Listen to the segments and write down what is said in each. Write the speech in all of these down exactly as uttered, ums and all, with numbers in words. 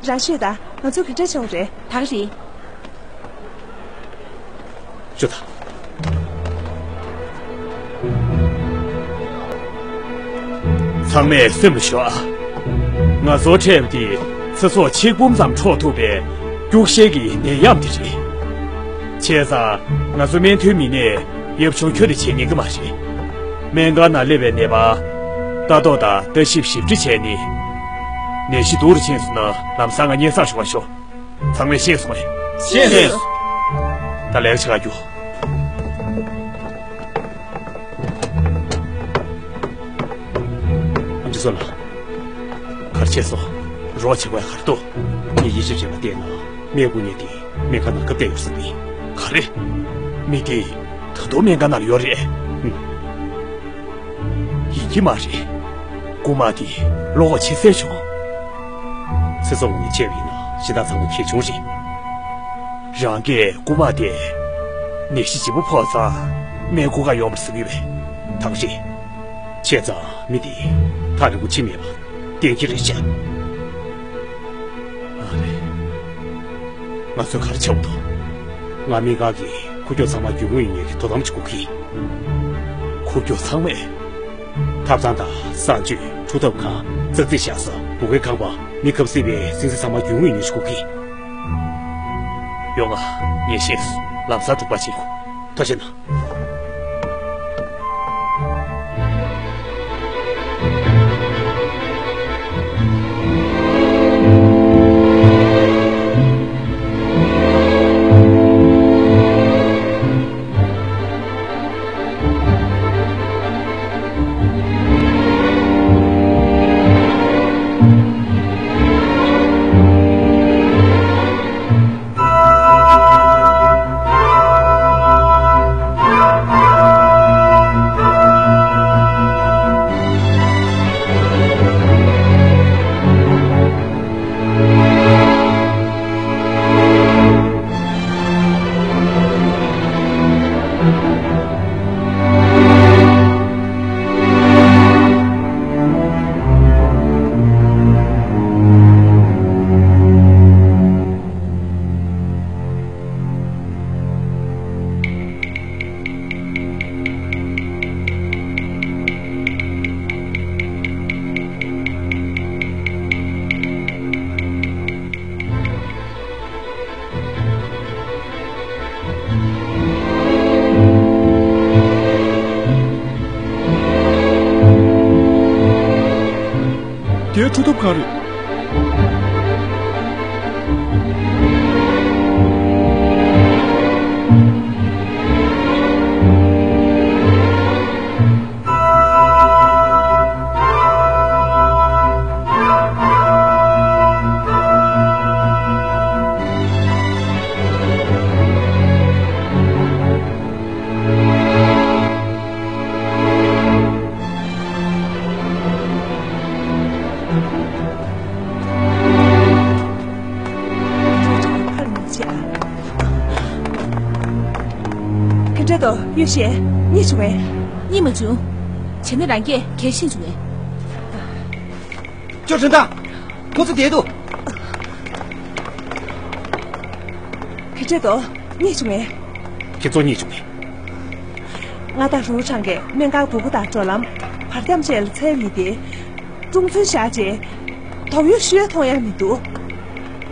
རང་ཤོད་དང་། ང་ཚོ་ག་འདྲ་བྱུང་རེད། ད་ག་རེད། ཅོ་ད། ཚང་མས་སེམས་ལ་ཞོག་ཨ། ང་ཚོར་འཕྲད་པ་དེ་ཚེ་སྲོག་ཆིག་འབུམ་ཙམ་འཕྲོག་ཐུབ་པའི་སྐྱུག་བཤལ་གྱི་ནད་ཡམས་དེ་རེད། བྱས་ཙང་ང་ཚོ་སྨན་ཐོའི་མི་སྣས་ཡབ་ཆུང་ཁྱོན་ནས་བྱེད་ཉན་གི་མ་རེད། སྨན་ཁང་ནང་སླེབས་པའི་ནད་པར་ལྟ་རྟོག་དང་ལྟ་ཞིབ་ཞིབ་ཕྲ་བྱས་ནས། ནད་གཞི་སྡུག་རུ་ཕྱིན་སོང་ན་ལམ་སང་ང་སྙན་སེང་ཞུ་བར་ཤོག་ཚང་མས་ཤེས་སོང་ངས། ཤེས་སོང་། ཤེས་སོང་། ད་ལས་ཀ་བྱེད་ག་རྒྱུགས། ཨ་མཆོག་ལགས། ག་རེ་བྱས་སོང་། རོགས་བྱེད་དགོས་ཡ་ག་རེ་འདུག་ངས་དབྱེ་ཞིབ་བྱས་པར་བལྟས་ན་སྨན་ཁུར་མཁན་དེ་སྨན་ཁང་ནང་སྐབས་བསྡད་ཡོད་བསམ་གི། ག་རེ། མི་དེ་ད་དུང་སྨན་ཁང་ནང་ལ་ཡོད་རེད། ཨུམ། ཡིན་གྱི་མ་རེད། རྐུ་མ་དེ་བློ་ཁོག་ཆེ་ས་བྱུང་། ཚེ་སྲོག་ངོས་ནས་བྱས་པ་ཡིན་ན་གཞན་དག་ཚང་མ་གལ་ཆུང་རེད། རང་གིས་རྐུ་མ་དེ་ནད་གཞི་ལྗིད་པོ་ཕོག་ཙང་སྨན་ཁུར་ག་ཡོང་བར་ཟེར་གྱི་ཡོད་པས། ཐང་ཤིང་། བྱས་ཙང་མི་དེ་ཐག་རིང་པོ་ཕྱིན་མེད་པ་གཏན་འཁེལ་རེད་ཤག་ཨ་རེ། ང་ཚོས་ག་རེ་བྱེད་དགོས་འདུག་ང་སྨན་ཁང་གི་འཁོར་རྒྱུག་ཚང་མ་རྒྱུས་མངའ་ཡོང་ཡས་ཀྱི་དོ་དམ་བྱེད་དགོས་ཀྱི། འཁོར་རྒྱུག་ཚང་མས། ཐབ་ཚང་དང་གསང་སྤྱོད། སྒྲུབ་ཐབ་ཁང་། ཙག་ཙིག་བཞག་ས། བུ་གའི་ཁང་པ། མི་ཁ་ཤས་པའི་སེམས་ཚེགས་ཚང་མ་རྒྱུས་མངའ་ཡོང་ཡས་ཞིག་དགོས་ཀྱི། ཡོང་ང་། ངས་ཤེས་སོང་། ལམ་སང་འགྲུབ་པ་བྱེད་དགོས། ཐུགས་རྗེ་གནང་། དེའི་འཕྲོ་ཐབས་གང་རེད། ག་འདྲ་འདུག་ཡུས་ཤིན། རྙེད་བྱུང་ངས། རྙེད་མ་བྱུང་། བྱས་ན་རང་སྐད་ག་རེ་ཤེས་བྱུང་ངས། ཅོ་ཁྲིན་ཏང་། ཁོ་ཚོ་བསྡད་འདུག་ག་འདྲ་འདུག་རྙེད་བྱུང་ངས། ཁྱེད་ཚོ་རྙེད་བྱུང་ངས། ང་དང་རུའུ་ཁྲང་གིས་སྨན་ཁང་སྒུག་པ་དང་འགྲོ་ལམ། བར་ཁྱམས་བཅས་ལ་འཚོལ་བ་ཡིན་ཏེ། ཀྲུང་ཚུན་བཞག་རྗེས། དོགས་ཡོད་ཤོས་མཐོང་ཡ་མི་འདུག་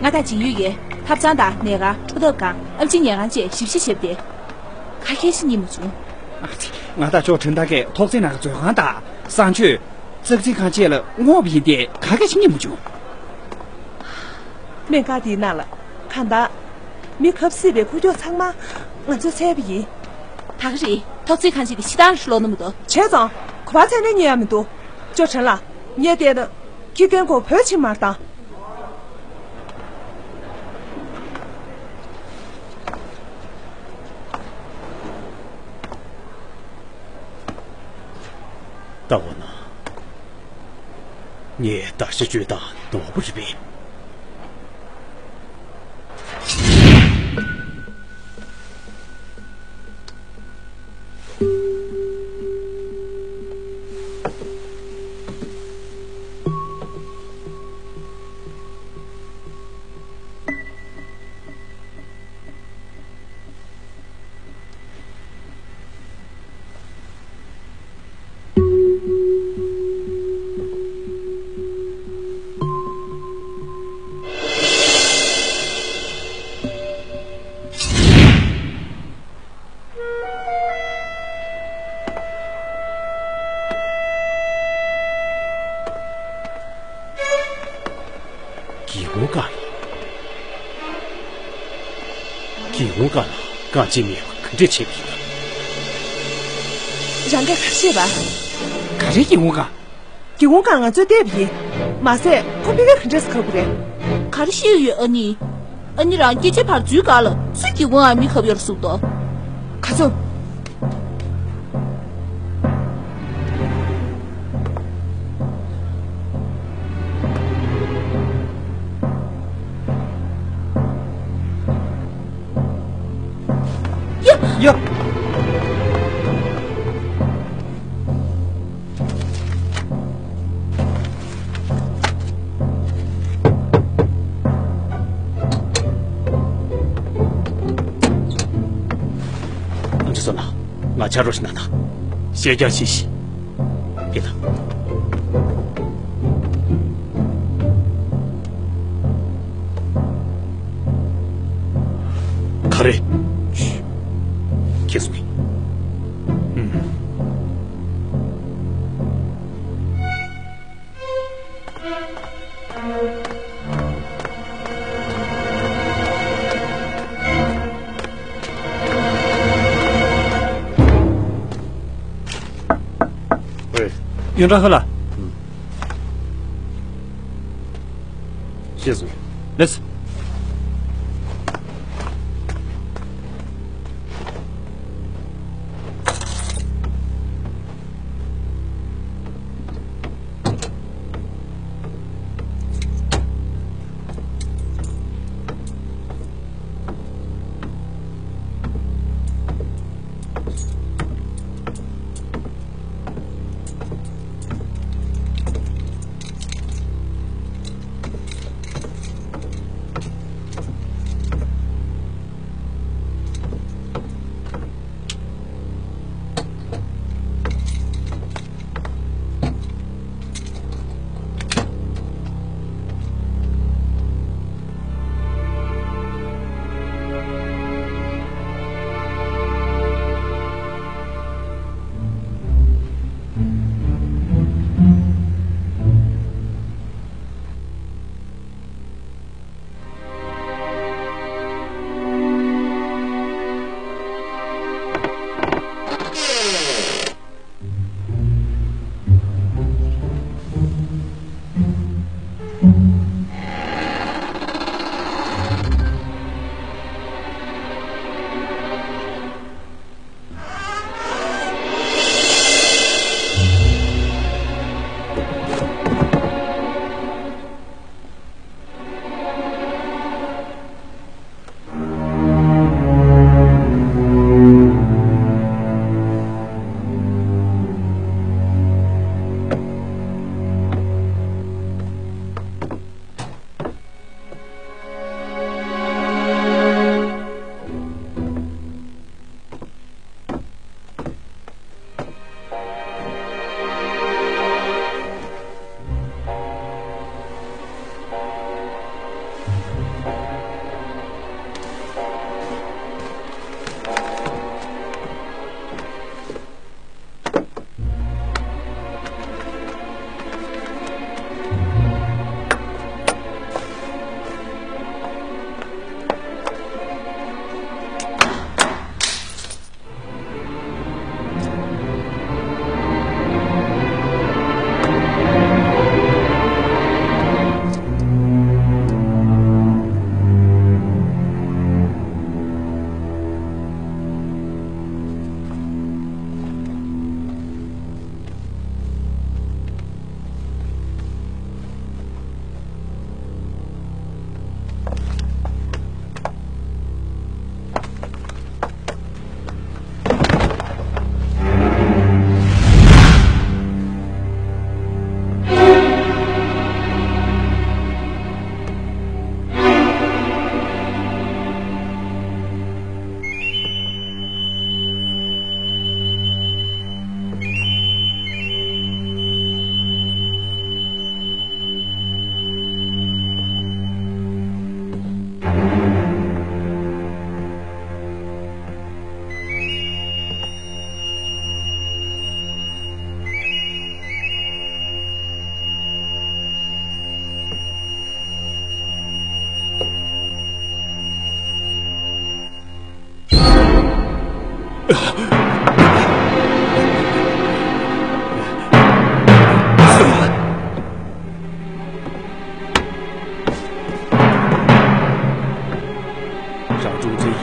ང་དང་ཇིང་ཡུས་ཀྱིས་ཐབ་ཚང་དང་ནད་ཁང་། འཕྲོ་ཐབས་ཁང་། ཨེམ་ཆི་ཉལ་ཁང་བཅས་ཞིབ་དཔྱད་བྱས་པ་དེ། ག་གེ་ཞིག་རྙེད་མ་བྱུང་། ང་དང་ཅོ་ཁྲིན་ཏང་གིས་ཐོག་བརྩེགས་ནང་གི་མཛོད་ཁང་དང་གསང་སྤྱོད། ཙག་ཙིག་ཁང་བཅས་ལ་བསྔོགས་པ་ཡིན་ཏེ་ག་གེ་ཞིག་རྙེད་མ་བྱུང་། སྨན་ཁང་དེའི་ནང་ལ་གང་ལྟར་མི་ཁ་ཤས་པའི་འཁོར་རྒྱུག་ཚང་མ་ང་ཚོས་བཙལ་བ་ཡིན། ད་ག་རེད། ཐོག་བརྩེགས་ཁང་ཆེན་དེ་ཕྱི་ཐང་ལ་ལོག་ནི་མི་འདུག་བྱས་ཙང་ག་པར་འཚོལ་ནའང་རྙེད་ཡ་མི་འདུག་ཅོ་ཁྲིན་ལགས། ངས་བལྟས་ན་ཁྱི་རྒན་ཁོ་བོད་ཕྱིན་མ་རེད་ད། ལྟ་བ་ན། ངས་བརྡར་ཤ་གཅོད་སྟངས་ནོར་བ་རེད་པས། སྒེའུ་ཁུང་སྒང་ལ། སྒེའུ་ཁུང་སྒང་ལ་རྐང་རྗེས་མེད་པ་ག་འདྲས་བྱས་པ་ཡིན་ན། རང་གིས་ག་རེ་ཤེས་པ། ག་རེ་སྒེའུ་ཁུང་སྒང་། སྒེའུ་ཁུང་སྒང་ང་ཚོས་བལྟས་པ་ཡིན། མ་ཟད་ཁོ་ཕ་གིར་ག་འདྲས་སེ་གབ་དགོས་རེད། ག་རེ་ཤེས་ཀྱི་ཡོད་ཨ་ནི། ཨ་ནི་རང་སྐྱེས་ཆེན་བར་འཛུལ་ག་ལ་སུས་སྒེའུ་ཁུང་སྒང་མི་གབ་ཡོད་རེད་གསུངས་འདུག་ག་ཚོད། ཡ། ཡ། ཨ་ཅེ་བསོད་ནམས། ང་ཆ་རོགས་ཤིག་གནང་དང་། ཤེས་རྒྱ་ཆེ་ཞིག་འདི་དང་། ག་རེ། ཁྱེད་སུ་ཡིན། ཨུམ། ཡོན་ཀྲང་ཧ་ལ། ཤེས་སོང་། ལེས།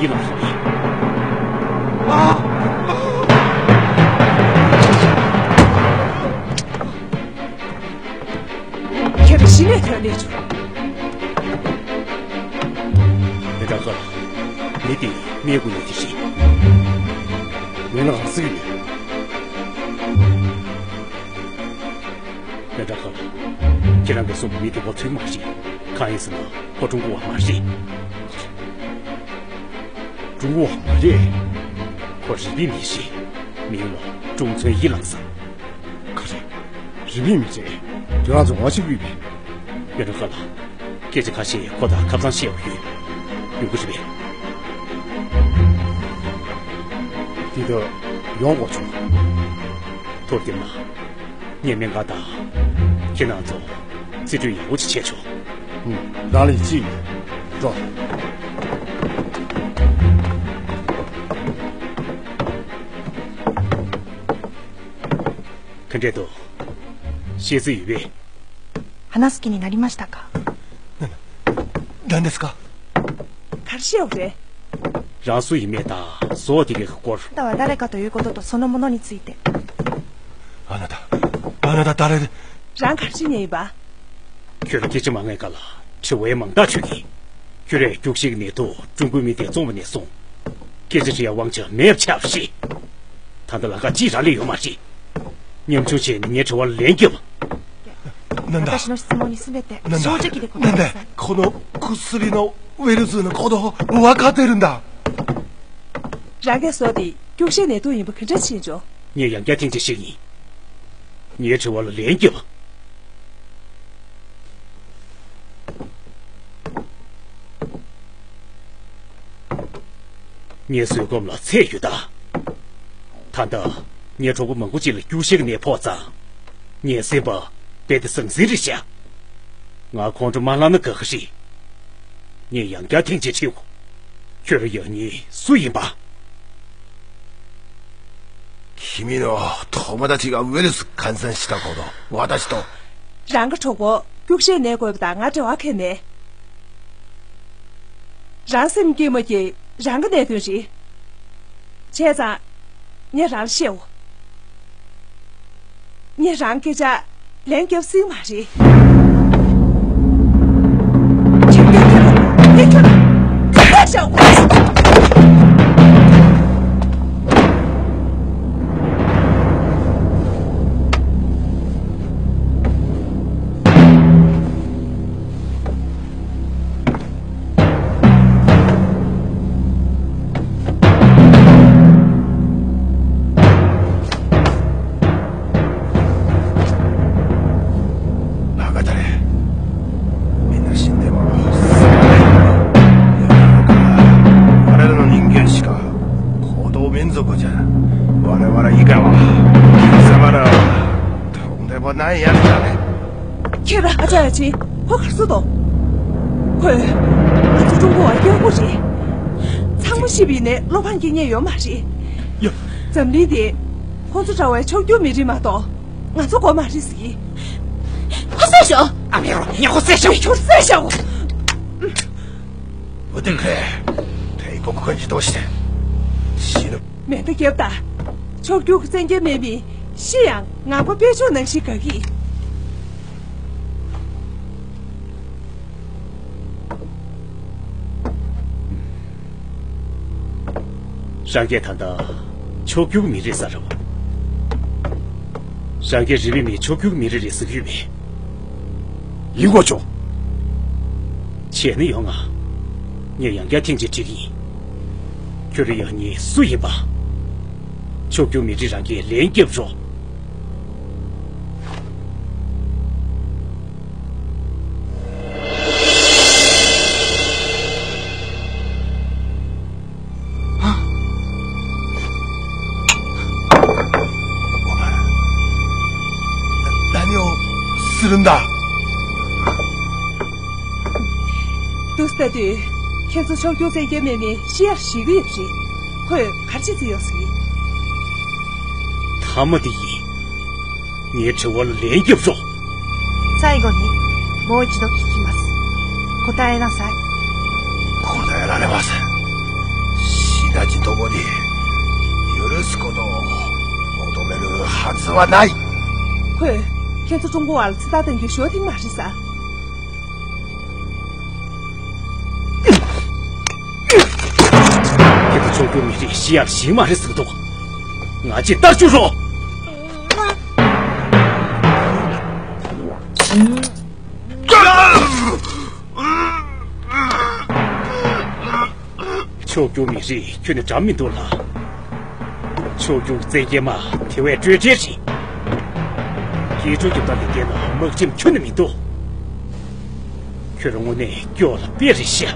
ཡིད་ལ་ཟུག་གི། ཨ། ཁྱེད་རང་གཞི་ནས་ཐོན་ནས་བྱུང་། དེ་འདྲ་ཁ་ལ། མི་དེ་སྨད་ཁུག་ནས་དེ་རེད། ངས་ནང་ལ་ཟེར་གྱི་ཡོད། དེ་འདྲ་ཁ་ལ། ཁྱེད་རང་གིས་གསུངས་པའི་མི་དེ་ཁོ་ཚོའི་མ་རེད། གང་ཡིན་ཟེར་ན་ཁོ་ཀྲུང་གོ་བ་མ་རེད། ཀྲུང་གོ་བ་མ་རེད། ཁོ་རི་པིན་མི་རེད། མིང་ལ་ཀྲུང་ཚོན་ཡི་ལགས་སམ། ག་རེ། རི་པིན་མི་རེད། ཁྱོད་རང་ཚོ་ངོ་ཤེས་ཀྱི་ཡོད་པས། ཡོད་འགྲོ་ག་ལ། སྐད་ཆ་ཁ་ཤས་ཁོ་དང་ཁ་སང་བཤད་པ་ཡོད། ཡོང་གི་རེད་པས། འདི་ལྟར་ཡོང་དགོས་བྱུང་། ཐུགས་རྗེ་གནང་། ངས་སྨན་ཁང་དང་། ཁྱེད་རང་ཚོ་རྩིས་སྤྲོད་ཡག་པོ་ཅིག་བྱས་ཆོག་ཨུམ། རང་ལ་ཡིད་ཆེས་ཡོད། འགྲོ། ག་འདྲས་འདུག་ཤེས་རྩིས་ཡོད་པས། 話す気になりましたか？何ですか？ ག་རེ་བཤད་པ་རེད། རང་སུ་ཡིན་མེད་དང་བཟོ་དེ་གའི་སྐོར། あなたは誰かということとそのものについて。あなた、あなた誰で？ རང་ག་རེ་བྱེད་མཁན་ཡིན་པ། ཁྱོད་ལ་སྐད་ཆ་མང་ངེས་ག་ལ་དྲི་བའི་མང་དག་ཆོད་ཀྱི། ཁྱོད་རས་རྒྱུག་ཤིག་ནས་ཐུག་ཀྲུང་གོའི་མི་དེ་བཙོང་བ་ནས་བཟུང་། སྐད་ཆ་དྲི་ཡ་དབང་ཆ་མེད་པ་ཆགས་པ་ཞིག་ད་ལྟ་ལམ་ཁ་གཅིག་རག་ལས་ཡོད་མ་རེད། ཉམ་ཆུང་བྱས་ནས་ངའི་དྲི་བ་ལ་ལན་རྒྱོབ། なんだ私の質問にすべてなんだ正直で答えなさい。なんでこの薬のウイルスのことを分かってるんだ རང་གིས་བཟོས་ཏེ་རྒྱུག་ཤེས་ནད་དུག་ཡིན་པ་ག་འདྲ་ཤེས་བྱུང་། ངས་ཡང་བསྐྱར་ཐེངས་གཅིག་བཤད་ཀྱི་ཡིན། ངའི་དྲི་བ་ལ་ལན་རྒྱོབ། ངའི་བཟོད་སྒོམ་ལ་ཚད་ཡོད་ད། ད་ལྟ་ངའི་གྲོགས་པོ་མང་པོ་ཅིག་ལ་རྒྱུག་ཤེས་ནད་ཕོག་ཙང་། ངའི་སེམས་པ་རྦད་དེ་ཟང་ཟིང་རེད་ཤག་ང་ཁོང་ཁྲོ་མ་ལངས་ན་དགའ་གི་རེད། ངས་ཡང་བསྐྱར་ཐེངས་གཅིག་དྲིས། ཁྱོད་རང་ཡང་སྙིང་སུ་ཡིན་པ། 君の友達がウイルス感染したこと、私と。 རང་གི་གྲོགས་པོ་རྒྱུག་ཤེས་ནད་འགོས་པ་དང་ང་འབྲེལ་བ་གང་ཡང་མེད། རང་སེམས་སྐྱིད་མ་སྐྱིད་རང་གི་གནད་དོན་རེད། བྱས་ཙང་། ངས་རང་ལ་བཤད་འོ། ངས་རང་སྐད་ཆ་ལན་རྒྱབ་སྲིད་མ་རེད། ཁྱོད་ཁྱོད་ཁྱོད་ཁྱོད་ཁྱོད་ཁྱོད་ཁྱོད་ཁྱོད།我らの人間しか行動民族じゃ。我々以外は貴様らとんでもないやつだね。 ཁྱེད་རང་ཨ་ཅག་ཡ་ཆེན་ཁོ་གར་སོང་དོ། ཁོས་ང་ཚོ་ཀྲུང་གོ་བ་སྐྱོ་པོ་རེད། ཚང་མ་ཤི་བའི་ནས་བློ་ཕམ་སྐྱེ་ཉེན་ཡོད་མ་རེད། ཡ། འཛམ་གླིང་འདི་ཁོང་ཚོ་འདྲ་བའི་ཕྱོགས་སྐྱོ་མི་རིགས་མ་གཏོགས་ང་ཚོ་དགོས་མ་རེད་ཟེར་གི། ཁོ་སོང་ཤོག་ཨ་མེ་རོ་ཉེ་ཁོ་སེ་ཤོག་ཁྱོད་སེ་ཤོག 不定会帝国が自動して死ぬ。 མེ་མདའ་རྒྱབ་དང་། ཕྱོགས་བསྒྱུར་གྱི་བཙན་རྒྱལ་དམག་མི་ཤི་ཡང་ངང་པ་དཔལ་འབྱོར་ནང་བཞིན་དགའ་གི། རང་སྐད་ད་ལྟ་ཕྱོགས་བསྒྱུར་མི་རེད་ས་རེད་བ། རང་སྐད་རི་བི་མི་ཕྱོགས་བསྒྱུར་མི་རེད་རེད་ཟེར་གྱི་ཡོད་པས། ཡིན་དགོས་ཆོག་བྱས་ན་ཡོང་ང་། ངས་ཡང་བསྐྱར་ཐེངས་གཅིག་དྲི་གི་ཡིན། ཁྱོད་རང་ཡང་ཉིད་སུ་ཡིན་པ། ཕྱོགས་བསྒྱུར་མི་རིགས་རང་སྐད་ལན་རྒྱབ་རོགས། ཨ། お前、な、何をするんだ？ འདུག་ལྟ་དུས། ཁྱེད་ཚོ་ཕྱོགས་བསྒྱུར་བཙན་རྒྱལ་དམག་མི་ཤི་ཡར་ཞིག་གི་ཡོད་རེད། ཁོས་ག་རེ་བྱེད་རྩིས་ཡོད་ཟེར། མཐའ་མ་དེ་ཡིན། ངའི་དྲི་བ་ལ་ལན་རྒྱབ་རོགས། 最後にもう一度聞きます。答えなさい。答えられません。たち共に許すことを求めるはずはない。 ཁོས་ཁྱེད་ཚོ་ཀྲུང་གོ་བ་ལ་ཚེ་ཐར་གཏང་རྒྱུའི་ཞུ་བ་བཏིང་མ་རེད་ཟེར། ཁྱེད་ཚོ་ཕྱོགས་བསྒྱུར་མི་རིགས་ཤི་ཡར་ཞིག་མ་རེད་ཟེར་འདུག་ང་ཅིག་ལྟར་བཅུག་རོགས། ཕྱོགས་བསྒྱུར་མི་རིགས་ཁྱོན་ནས་འདྲ་མི་འདུག་ལ། ཕྱོགས་བསྒྱུར་བཙན་རྒྱལ་མ་དེ་བས་སྤྲོས་བྲལ་རེད། སྐྱེ་འགྲོ་རྒྱུ་དང་ལས་འགན་ལ་དམག་ཁྲིམས་ཁྱོན་ནས་མི་འདུག་ཁྱོད་རང་དངོས་གནས་སྐྱོ་ལ་དཔེ་རེད་ཤག་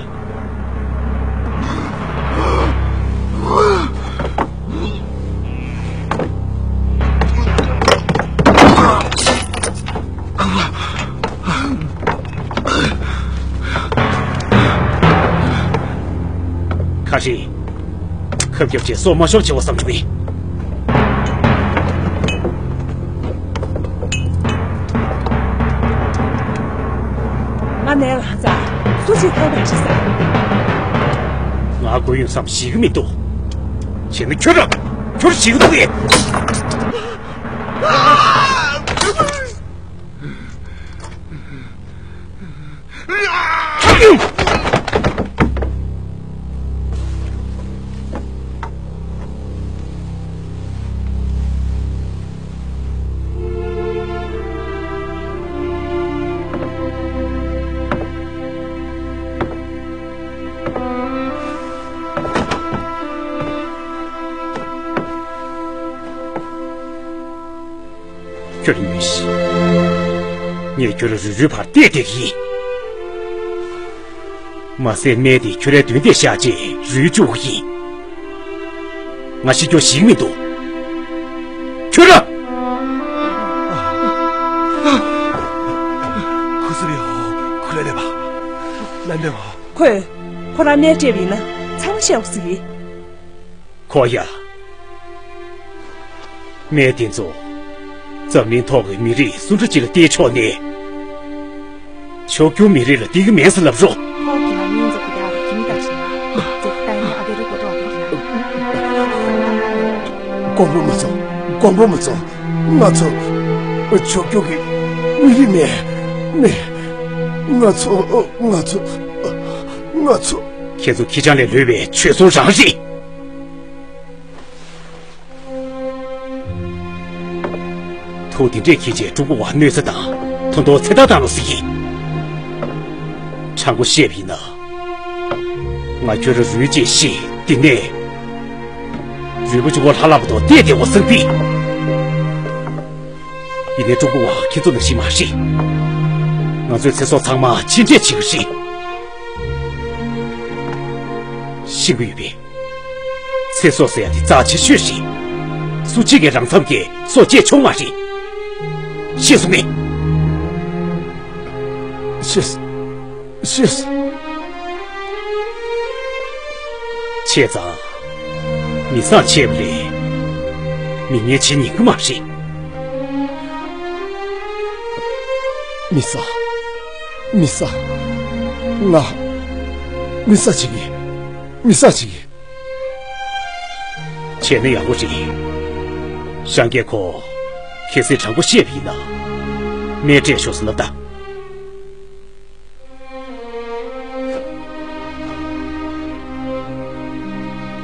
ཁ་ཧྲི། ཁབ་རྒྱབ་བྱས་སྲོག་མ་ཤོར་བྱེད་དགོས་བསམ་བྱུང་ངས། ང་ནས་ལྷ་ཚ་སུ་ཞིག་ཐོན་པ་ཞིག་ཟ། ང་དགོས་ཡོད་བསམ་ཞིག་མི་འདུག་བྱས་ན་ཁྱོད་རང་ཁྱོད་ཞིག་འདུག་གས། ཁྱོད་ཉོན་ཞིག་ངས་ཁྱོད་ལ་རུལ་རུལ་བར་བལྟས་བསྡད་ཀྱི་ཡིན། མ་ཟད་སྨན་དེ་ཁྱོད་རའི་མདུན་དེར་བཞག་རྗེས་རུལ་བཅུག་གི་ཡིན། ང་ཤི་རྒྱུ་ཞིག་མི་འདུག་ཁྱོད་ར། ཁུ་སུ་རི་ཧོ་ཁུ་རེ་རེ་བ། ལན་དེ་ཧོ། ཁོས་ཁོ་རང་སྨན་སྤྲད་པ་ཡིན་ན་ཚང་མ་བཤད་དགོས་ཀྱི་ཡིན། ཁོ་ཡ། སྨན་དེ་ཚོ་འཛམ་གླིང་ཐོག་གི་མི་རིགས་སུ་འདྲ་ཅིག་ལ་སྟེར་ཆོག་ནས། ཕྱོགས་བསྒྱུར་མི་རིགས་ལ་སྟེར་གི་མེད་ཟེར་ལབ་རོགས། ཁོང་གི་ལ་ཉིན་རྫོགས་ཀྱི་ལྟར་ཁྱིམ་མི་ལྟར་བྱས་ན་རྫོགས་ལྟར་ནི་ཨ་བེ་རི་གོ་ཏོ་ཨ་བེ་རི་ན། མགོན་པོ་མ་ཚོ། མགོན་པོ་མ་ཚོ། ང་ཚོ་ཕྱོགས་བསྒྱུར་གྱི་མི་རིགས་མེད། མེད། ང་ཚོ་ང་ཚོ་ང་ཚོ། ཁྱེད་ཚོ་ཁྱི་སྤྱང་ལས་ལོད་པའི་ཆོས་ཚོང་རང་རེད། ཐུགས་དེ་འདྲས་ཁྱེད་ཀྱིས་ཀྲུང་གོ་བ་གནོད་འཚེ་དང་ཐུན་མོང་ཚེ་ཐར་བཏང་རོགས་ཟེར་གྱི། དྲང་པོ་བཤད་པ་ཡིན་ན། ང་ཁྱོད་ར་རུལ་ཅེས་ཤི་དེ་ནས། རུལ་པ་གཅིག་པོ་ལྷ་ལྷ་པ་དང་བལྟས་བསྡད་པ་བསམ་པས། ཡིན་ནའི་ཀྲུང་གོ་བ་ཁྱེད་ཚོ་ནང་བཞིན་མ་རེད། ང་ཚོའི་ཚེ་སྲོག་ཚང་མ་ཕྱིར་སྤྲད་བྱེད་དགོས་རེད། ཤེས་ཀྱི་ཡོད་པས། ཚེ་སྲོག་ཟེར་ཡ་དེ་རྩ་ཆེ་ཤོས་རེད། སུ་གཅིག་གིས་རང་འཚམ་གྱིས་སྲོག་བཅད་ཆོག་མ་རེད། ཤེས་སོང་ངས། ཤེས། ཤེས། བྱས་ཙང་། མི་བཟང་བྱས་པ་ལས། མི་ངན་བྱེད་ཉན་གི་མ་རེད། མི་བཟང་། མི་བཟང་། ང་། མི་བཟང་བྱེད་ཀྱི། མི་བཟང་བྱེད་ཀྱི། བྱས་ན་ཡག་པོ་རེད། ཤང་རྒྱལ་ཁོ། གལ་སྲིད་དྲང་པོ་བཤད་པ་ཡིན་ན། སྨན་སྤྲད་ཤོག་ཟེར་ལབ་ད།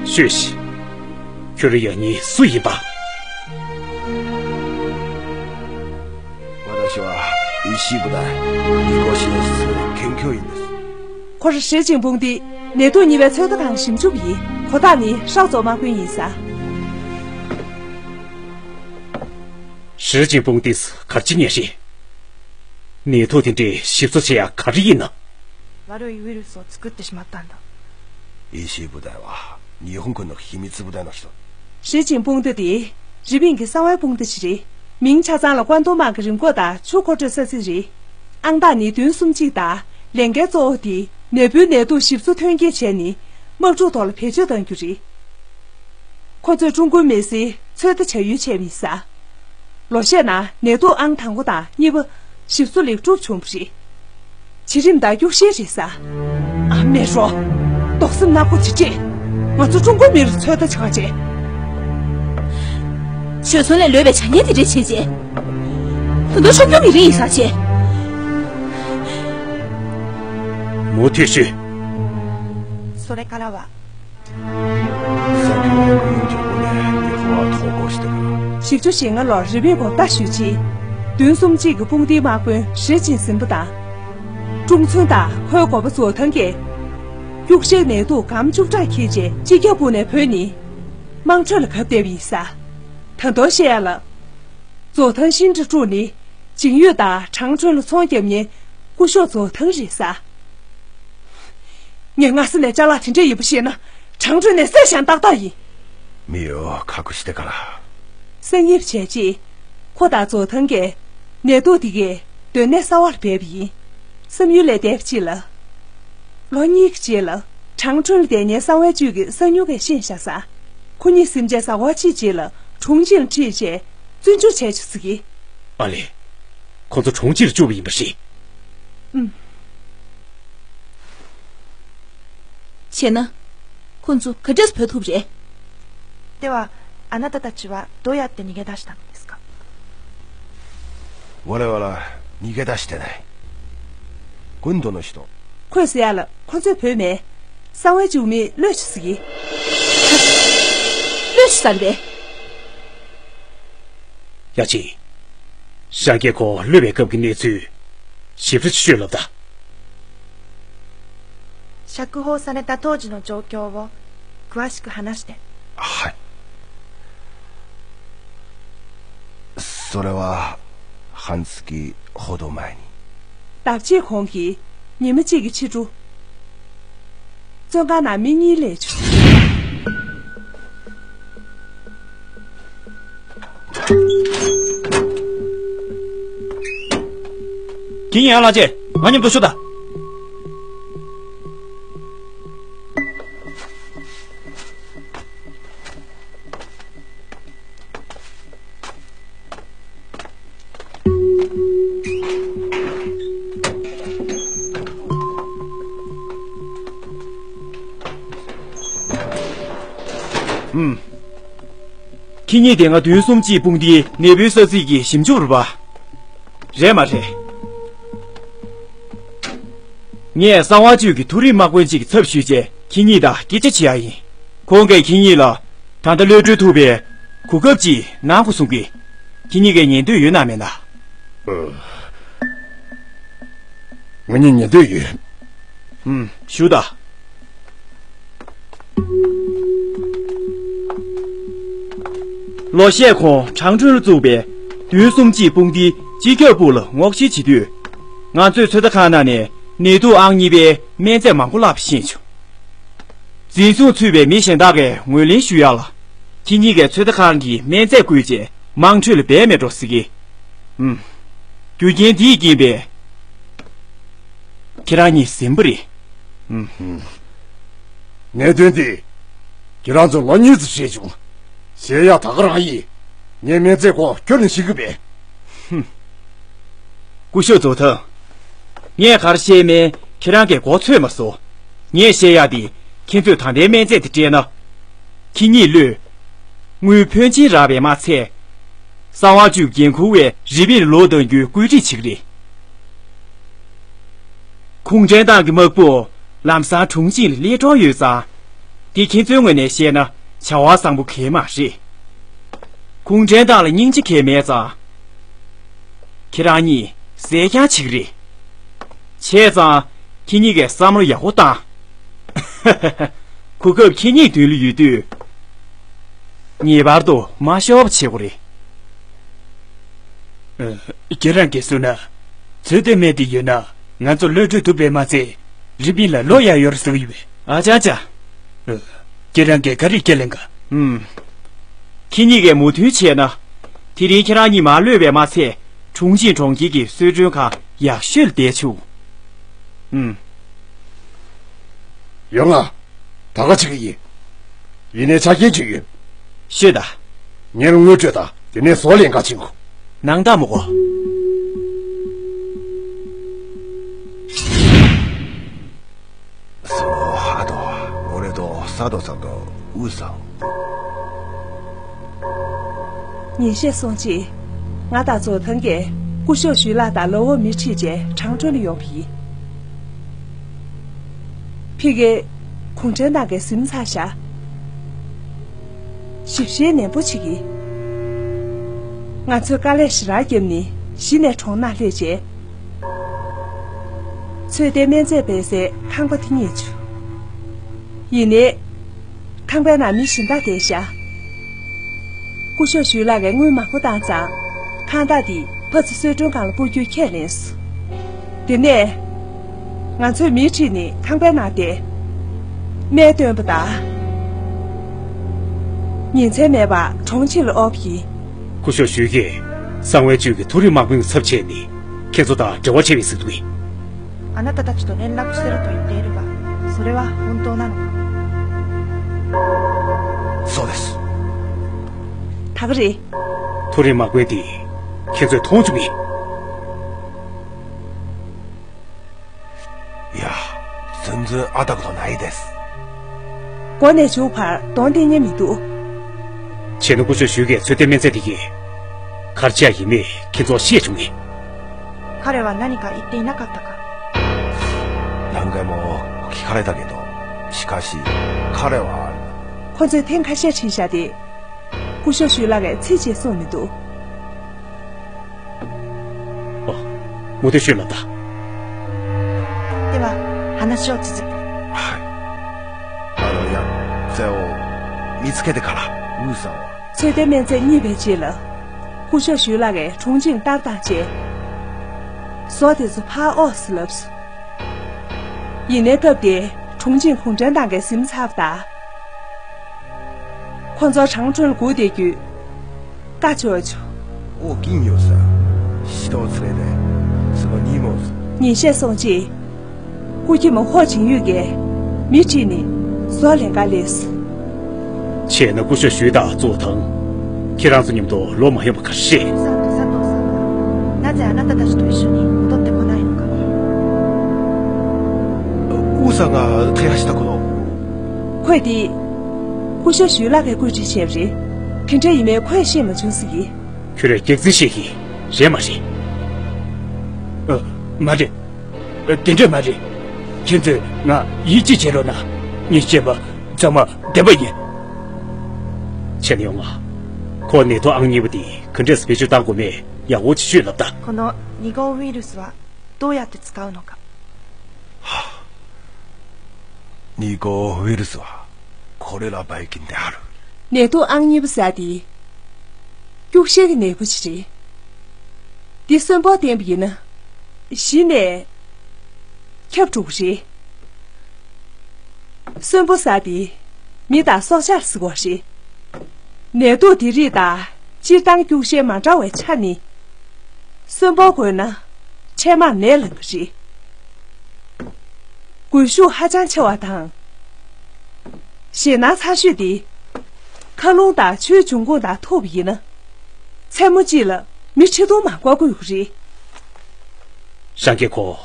ཤོད་ཤིག་ཁྱོད་རང་ཡང་སྙིང་སུ་ཡིན་པ། 私は石井部隊、二号支援室研究員です。 ཁོ་ར་ཧྲི་ཅིན་ཕུང་ཏི་ནད་དུག་གཉིས་པའི་ཚོད་ལྟ་ཁང་ཞིབ་འཇུག་པ་ཡིན། ཁོ་ཐག་ནི་ཧྲའོ་ཙོ་དམག་དཔོན་ཡིན་ས། ཧྲི་ཅིན་ཕུང་ཏིས་ག་རེ་བྱེད་མཁན་རེད། ནད་དུག་དེ་འདྲའི་ཞིབ་འཚོལ་བྱེད་ཡག་ག་རེ་ཡིན་ན། 悪いウイルスを作ってしまったんだ。 石井部隊は日本軍の秘密部隊の人。 ཧྲི་ཅིན་ཕུང་ཏི་དེ་རི་པིན་གྱི་གསང་བའི་དཔུང་སྡེ་ཞིག་རེད། མིང་ཆ་ཚང་ལ་ཀོན་ཏུང་དམག་གི་རིམས་འགོག་དང་ཆུ་མཁོ་སྤྲོད་ས་ཚིགས་རེད། ཨང་རྟགས་ནི་བདུན་གསུམ་གཅིག་དང་ལས་འགན་གཙོ་བོ་དེ་ནད་འབུའི་ནད་དུག་ཞིབ་འཚོལ་ཐོན་སྐྱེད་བྱས་ནས་དམག་འཁྲུག་ཐོག་ལ་བེད་སྤྱོད་གཏང་རྒྱུ་རེད། ཁོ་ཚོས་ཀྲུང་གོའི་མི་སེར་ཚོད་ལྟ་བྱ་ཡུལ་ཆད་མི་ཟ། ལོ་ཤས་ནང་ནད་དུག་ཨང་དང་པོ་དང་གཉིས་པ་ཞིབ་འཚོལ་ལེགས་གྲུབ་བྱུང་བ་རེད། བྱེད་རིམ་ད་རྒྱུགས་ཤེས་རེད་ས། ཨ་མེ་རོ། དོགས་སེམས་ནག་པོ་ཅིག་སྤྲད། ང་ཚོ་ཀྲུང་གོའི་མིར་ཚོད་ལྟ་བྱེད་ག་བྱེད། བྱོལ་སོང་ལས་ལོད་པའི་བྱ་ངན་དེ་འདྲས་བྱས་རྗེས། ད་དུང་ཤོབ་རྒྱུ་མི་རིགས་ཡིན་ས་བྱེད། མུ་མཐུད་བྱོས། それからは བཞི་བཅུ་ཞེ་ལྔ་ལོར་རི་པིན་སྐོར་ལྟ་ཞུས་རྗེས། བདུན་གསུམ་གཅིག་གི་དཔུང་སྡེའི་དམག་དཔོན་ཧྲི་ཅིན་སིན་པོ་དང་། ཀྲུང་ཚུན་དང་ཁོའི་འགོ་པ་ཛོ་ཐང་གིས། སྐྱུག་བཤེར་ནད་དུག་སྒམ་བཅུ་ཕྲག་འཁྱེར་རྗེས་སྤྱི་ཁྱབ་དབུས་ནས་བོད་ནས་དམངས་ཁྲོད་ལ་གབ་བསྡད་པ་ཡིན་ས། ད་དུང་བཤད་ཡ་ལ། ཛོ་ཐང་ཤིན་ཀྲི་ཀྲུའུ་ནི་ཅིང་ཡུས་དང་ཁྲང་ཁྲོན་ལ་ཚོང་རྒྱབ་མཁན་སྐུ་ཞབས་ཛོ་ཐང་རེད་ས། ངས་སྔ་ས་ནས་ཅ་ལག་དེ་འདྲས་ཡོད་པ་ཤེས་ན་ཁྲང་ཁྲོན་ནས་བསད་བཞག་ཏག་ཏག་ཡིན། 身を隠してから。 གསང་ཡིབ་བྱས་རྗེས། ཁོ་དང་ཛོ་ཐང་གིས་ནད་དུག་འདི་གའི་སྡོད་གནས་གསར་བ་ལ་སྦས་པ་ཡིན། བསམ་ཡུལ་ལས་འདས་པ་ཅིག་ལ། ལོ་གཉིས་ཀྱི་རྗེས་ལ་ཁྲང་ཁྲོན་ལ་བསྡད་མཁན་གསང་བའི་བཅུད་ཀྱི་གསང་ཉུལ་བས་ཤེས་བཞག་ས། ཁོ་གཉིས་སེམས་ཅན་ཟ་ཧོར་ཅིའི་རྗེས་ལ་གྲོང་ཁྱེར་ལ་ཁྲིད་བྱས་བཙོན་འཇུག་བྱས་བཅུག་ཟེར་གི། ཨ་ལས། ཁོ་ཚོ་གྲོང་ཁྱེར་བཅུག་པ་ཡིན་པ་རེད། ཨུམ། བྱས་ན། ཁོ་ཚོ་ག་འདྲས་བྲོས་ཐུབ་རེད། では、あなたたちはどうやって逃げ出したのですか？ 我々は逃げ出してない。軍の人。 ཁོས་ཟེར་ཡ་ལ་ཁོ་ཚོས་བྲོས་མེད། གསང་བའི་བཅུད་མིས་གློད་བཅུག་ཟེར་གི། གློད་བཅུག་ས་རེད་པས། ཡ་ཅི། ཤཱཀྱའི་ཁོ་གློད་པའི་སྐབས་ཀྱི་གནས་ཚུལ་ཞིབ་ཕྲ་ཅིག་ཤོད་ལབ་ད། 釈放された当時の状況を詳しく話して。 はい。それは半月ほど前に。 ཟླ་གཅིག་གོང་གི་ཉི་མ་གཅིག་གི་ཕྱི་དྲོ། བཙོན་ཁང་ནང་མི་གཉིས་སླེབས་བྱུང་། 金岩拉介，俺们都说的。 ཁྱེད་གཉིས་དེ་སྔ་བདུན་གསུམ་གཅིག་དཔུང་སྡེའི་ནད་འབུའི་ས་ཚིགས་ཀྱི་ཞིབ་འཇུག་རུ་པ། རེད་མ་རེད། ངས་གསང་བ་ཅུས་ཀྱི་མཐོ་རིམ་དམག་དཔོན་གཅིག་གི་ཚབ་ཞུས་རྗེས་ཁྱེད་གཉིས་དང་སྐད་ཆ་བྱེད་ཡ་ཡིན། ཁོང་གིས་ཁྱེད་གཉིས་ལ་ད་ལྟ་གློད་གྲོལ་ཐུབ་པའི་གོ་སྐབས་ཅིག་གནང་དགོས་གསུང་གི། ཁྱེད་གཉིས་ཀྱིས་ཉན་འདོད་ཡོད་ན་མེད་ན། ཨ། ང་གཉིས་ཉན་འདོད་ཡོད། ཨུམ། ཞུ་དང་། ལོ་ཤས་གོང་ཁྲང་ཁྲོན་ལ་བཙུགས་པའི་བདུན་གསུམ་གཅིག་དཔུང་སྡེའི་སྤྱི་ཁྱབ་པུའུ་ལ་སྔོག་བཤེར་བྱེད་དུས། ང་ཚོས་ཚོད་ལྟ་ཁང་ནང་ནས་ནད་དུག་ཨང་གཉིས་པའི་སྨན་རྫས་མང་པོ་བརླགས་པ་ཤེས་བྱུང་། འཛིན་བཟུང་ཚུད་པའི་མི་གཞན་དག་གིས་ངོས་ལེན་ཞུ་ཡག་ལ། ཁྱེད་གཉིས་ཀྱིས་ཚོད་ལྟ་ཁང་གི་སྨན་རྫས་བརྐུས་རྗེས་དམངས་ཁྲོད་ལ་སྦས་མེད་འགྲོ་ཟེར་གི། ཨུམ། རྒྱུ་རྐྱེན་འདིས་རྐྱེན་པས། ཁྱེད་རང་གཉིས་ཟིན་པ་རེད། ཨུམ། གནད་དོན་འདི། ཁྱེད་རང་ཚོ་ལོ་གཉིས་ཙམ་བྱས་བྱུང་། བཤད་ཡག་ད་ག་རང་ཡིན། ངས་སྨན་རྫས་སྐོར་ཁྱོན་ནས་ཤེས་ཀྱི་མེད། ཧུམ། སྐུ་ཞབས་ཛོ་ཐང་། ངས་ག་རེ་བཤད་མིན་ཁྱེད་རང་གིས་མགོ་ཚོས་མ་སོང་། ངས་བཤད་ཡག་འདི་ཁྱེད་ཚོས་ད་ལྟའི་སྨན་རྫས་འདི་སྤྲད་ན། ཁྱེད་གཉིས་གློད། དངུལ་ཕོན་ཆེན་རག་པས་མ་ཚད། གསང་བ་ཅུས་འགན་འཁུར་བས་རི་པིན་ལ་ལོག་གཏང་རྒྱུའི་བཀོད་སྒྲིག་བྱེད་ཀྱི་རེད། གུང་ཁྲན་ཏང་གི་དམག་དཔུང་ལམ་སང་གྲོང་ཁྱེར་ལ་སླེབས་གྲབས་ཡོད་ཙང་། འདི་ཁྱེད་ཚོའི་ངོས་ནས་བཤད་ན་བྱ་བ་བཟང་པོ་གང་ཡང་མ་རེད། གུང་ཁྲན་ཏང་ལ་སྙིང་རྗེ་གང་ཡང་མེད་ཙང་། ཁྱེད་རང་གཉིས་ཟས་རྐྱང་བྱེད་ཀྱི་རེད། བྱས་ཙང་ཁྱེད་གཉིས་ཀས་བསམ་བློ་ཡག་པོ་བཏང་། གོ་སྐབས་ཁྱེད་གཉིས་མདུན་ལ་ཡོད་དུས། ངེས་པར་དུ་མ་ཤོར་བ་བྱེད་དགོས་རེད། ཨ། ཁྱེད་རང་གིས་གསུངས་ན། ཚོད་ལྟའི་སྨན་དེ་ཡོད་ན་ང་ཚོ་གློད་གྲོལ་ཐུབ་པས་མ་ཚད་རི་པིན་ལ་ལོག་ཡག་ཡོད་རེད་ཟེར་གྱི་ཡོད་པས། ཨ་ཅག་ཅག། ཨ། ཁྱེད་རང་གིས་ག་རེ་ཁས་ལེན་ག། ཨུམ། ཁྱེད་གཉིས་ཀས་མོས་མཐུན་བྱས་ན། དེ་རིང་ཁྱེད་རང་གཉིས་མ་གློད་པས་མ་ཚད་གྲོང་ཁྱེར་གྲོང་ཁྱེར་གྱི་གསོལ་མགྲོན་ཁང་ཡག་ཤོས་ལ་བསྡད་ཆོག། ཨུམ། ཡོང་ང་། ད་ག་བྱེད་ཀྱི་ཡིན། ཡིན་ནའི་ཆ་རྐྱེན་ཅིག་ཡོད། ཤོད་དང་། ངའི་དངུལ་སྤྲོད་དང་དེ་ནས་ཟོག་ལེན་ག་ཕྱིན་གོ། ནང་ད་མོ་གོ། その後、俺と佐藤さんとウーさん。 ཉིན་ཤས་སོང་རྗེས། ང་དང་ཙོ་ཐང་གིས་སྐུ་ཞབས་ཞུས་ལགས་དང་ལོ་བོ་མི་ཁྲིད་བྱས་ཁྲང་ཀྲོན་ལ་ཡོང་བ་ཡིན། ཕ་གིར་གུང་ཁྲན་ཏང་གིས་ཟིན་ཚར་བཞག། ཞིབ་བཤེར་ནན་པོ་བྱེད་ཀྱི། ང་ཚོས་དཀའ་ལས་ཞེ་དྲག་བརྒྱབ་ནས་གཞི་ནས་གྲོང་ནང་སླེབས་བྱས། ཚོད་ལྟའི་སྨན་རྫས་སྤེལ་སའི་ཁང་པ་དེ་རྙེད་བྱུང་། ཡིན་ནའི། ཁང་པའི་ནང་མི་གཞན་དག་བསྡད་ཤག། སྐུ་ཞབས་ཞུས་ལགས་ཀྱིས་དངུལ་མང་པོ་བཏང་ཙང་། ཁང་བདག་དེས་ཕར་ཚུར་གསོལ་མགྲོན་ཁང་ལ་སྤོ་རྒྱུའི་ཁས་ལེན་སོང་། དེ་ནས། ང་ཚོས་མི་ཁྲིད་ནས་ཁང་པའི་ནང་བསྡད། སྨན་བཏོན་པ་དང་། ཉིན་མཚན་མེད་པར་གྲོང་ཁྱེར་ལ་འོངས་པ་ཡིན། སྐུ་ཞབས་ཞུས་ཀྱིས་གསང་བའི་ཅུས་ཀྱི་མཐོ་རིམ་དམག་དཔོན་ཚབ་བྱས་ནས་ཁྱེད་ཚོ་དང་འབྲེལ་བ་བྱས་པའི་ཟེར་འདུག། あなたたちと連絡してると言っているが、それは本当なのか？ そうです。 ད་ག་རེད། མཐོ་རིམ་དམག་དཔོན་དེ་ཁྱེད་ཚོས་མཐོང་བྱུང་ངས། いや、全然会ったことないです。 འགོ་ནས་མཇུག་བར་གདོང་བསྟན་མྱོང་མི་འདུག། བྱས་ན་སྐུ་ཞབས་ཞུས་ཀྱིས་ཚོད་ལྟའི་སྨན་རྫས་དེ་གས་ག་རེ་བྱས་ཡིན་མིན་ཁྱེད་ཚོར་བཤད་བྱུང་ངས། 彼は何か言っていなかったか？ 何回も聞かれたけど、しかし彼は ཁོ་ཚོས་ཐེངས་ཁ་ཤས་དྲིས་བཞག་སྟེ། སྐུ་ཞབས་ཞུས་ལགས་ཀྱིས་ཚིག་གཅིག་གསུངས་མི་འདུག། ཨོ། མུ་མཐུད་ཤོད་ལབ་དང་། では、話を続け。 はい。あのやつを見つけてから、ウーさんは。 ཚོད་ལྟའི་སྨན་རྫས་རྙེད་པའི་རྗེས་ལ། སྐུ་ཞབས་ཞུས་ལགས་ཀྱིས་གྲོང་ཁྱེར་ལྟ་བར་བཏང་རྗེས། བཟོ་དེ་ཚོ་ཕར་འོང་ཟེར་ལབ་སོང་། ཡིན་ནའི་སྐབས་དེར་གྲོང་ཁྱེར་གུང་ཁྲན་ཏང་གིས་ཟིན་ཚར་བ་དང་། ཁོ་ཚོ་ཁྲང་ཀྲོན་ལ་སྒུག་བསྡད་རྒྱུའི་བཀའ་འབྱོར་བྱུང་། 王金友さん、人を連れて、その荷物。 ཉིན་ཤས་སོང་རྗེས། སྐུ་སྐྱེས་མ་ཧོ་ཅིང་ཡུས་ཀྱིས་མི་ཁྲིད་ནས་བཟོ་ལེན་གར་སླེབས། བྱས་ན་སྐུ་ཞབས་ཞུས་དང་ཙོ་ཐང་། ཁྱེད་རང་ཚོ་མཉམ་དུ་ལོག་མ་ཡོང་པ་ག་རེ་རེད། さんと佐藤さんは、なぜあなたたちと一緒に戻ってこないのか。 ウーさんが手配したこの。 ཁོས་དེ། སྐུ་ཞབས་ཞུས་ལགས་ཀྱིས་བཀོད་སྒྲིག་བྱས་པ་རེད། དེ་འདྲ་ཡིན་མིན་ཁོས་ཤེས་མ་བྱུང་ཟེར་གྱིས། ཁྱོད་རང་སྐྱག་རྫུན་བཤད་ཀྱི་རེད་མ་རེད། ཨ། མ་རེད། ཨ། དེ་འདྲ་མ་རེད། ཁྱེད་ཚོས་ང་ཡིད་ཆེས་བྱེད་རོགས་གནང་། ངས་བཤད་པ་ཚང་མ་བདེན་པ་ཡིན། བྱས་ན་ཡོང་ང་། ཁོ་ནད་ཐོག་ཨང་གཉིས་པ་དེ་ག་འདྲས་བེད་སྤྱོད་བཏང་དགོས་མེད་ཡག་པོ་ཅིག་ཤོད་ལབ་དང་། このに号ウイルスはどうやって使うのか。 はあ。に号ウイルスはこれらばい菌である。 ནད་དུག་ཨང་གཉིས་པ་ཟེར་དེ། སྐྱུག་བཤལ་གྱི་ནད་འབུ་ཅིག་རེད། འདི་གསོན་པོར་བསྟེན་པ་ཡིན་ན། གཞི་ནས་ཁྱབ་འགྲོ་གི་རེད། གསོན་པོ་ཟེར་དེ་མི་དང་སྲོག་ཆགས་ཟེར་བ་རེད། ནད་དུག་འདི་རིགས་དང་སྤྱིར་བཏང་སྐྱུག་བཤལ་མ་འདྲ་བའི་ཆ་ནི། གསོན་པོར་འགོས་ན་ཆད་མར་ནད་ལངས་ཀྱི་རེད། འགོས་ཤུགས་ཧ་ཅང་ཆེ་བ་དང་། ཞེད་སྣང་ཚ་ཤོས་དེ། མཁའ་རླུང་དང་ཆུའི་འབྱུང་ཁུངས་དང་ཐུག་པ་ཡིན་ན། མཚན་མོ་གཅིག་ལ་མི་ཁྲི་སྟོང་མང་པོ་འགོས་ཀྱི་རེད། རང་རྒྱལ་ཁོ།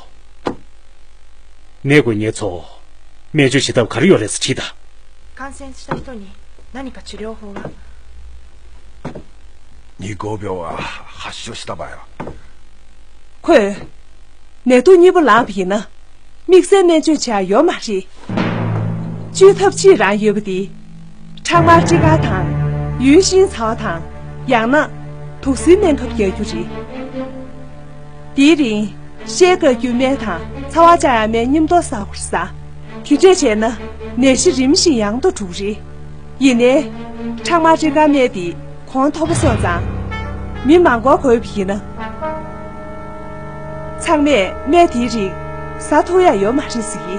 ནད་འགོས་མཁན་ཚོ། སྨན་བཅོས་བྱེད་ཐབས་ག་རེ་ཡོད་རེད་ཟེར་དྲིས་དང་། 感染した人に何か治療法は？ 二号病は発症した場合は。 ཁོས། ནད་དུག་གཉིས་པ་ལངས་པ་ཡིན་ན། དམིགས་བསལ་སྨན་བཅོས་བྱ་ཡ་ཡོད་མ་རེད། བཅོས་ཐབས་གཅིག་རང་ཡོད་པ་དེ། ཁྲག་དམར་སྤྲི་དཀར་དང་། ཡུལ་ཤིང་ཚ་བ་དང་། ཡང་ན། དུག་སེལ་སྨན་ཁབ་རྒྱག་རྒྱུ་རེད། དེའི་རིང་། བཤལ་དཀའ་རྒྱུའི་སྨན་དང་ཚ་བ་བཅག་ཡ་སྨན་མཉམ་དུ་ཟ་དགོས་རེད་ཟ། དེ་འདྲས་བྱས་ན་ནད་གཞི་རིམ་བཞིན་ཡང་དུ་འགྲོ་གི་རེད། ཡིན་ནའི། ཁྲག་དམར་སྤྲི་དཀར་སྨན་དེ་གོང་མཐོ་པོ་སོང་ཙང་། མི་མང་པོ་འགོས་པ་ཡིན་ན། ཚང་མས་སྨན་དེའི་རིགས་ཟ་ཐུབ་ཡ་ཡོད་མ་རེད་ཟེར་གྱི།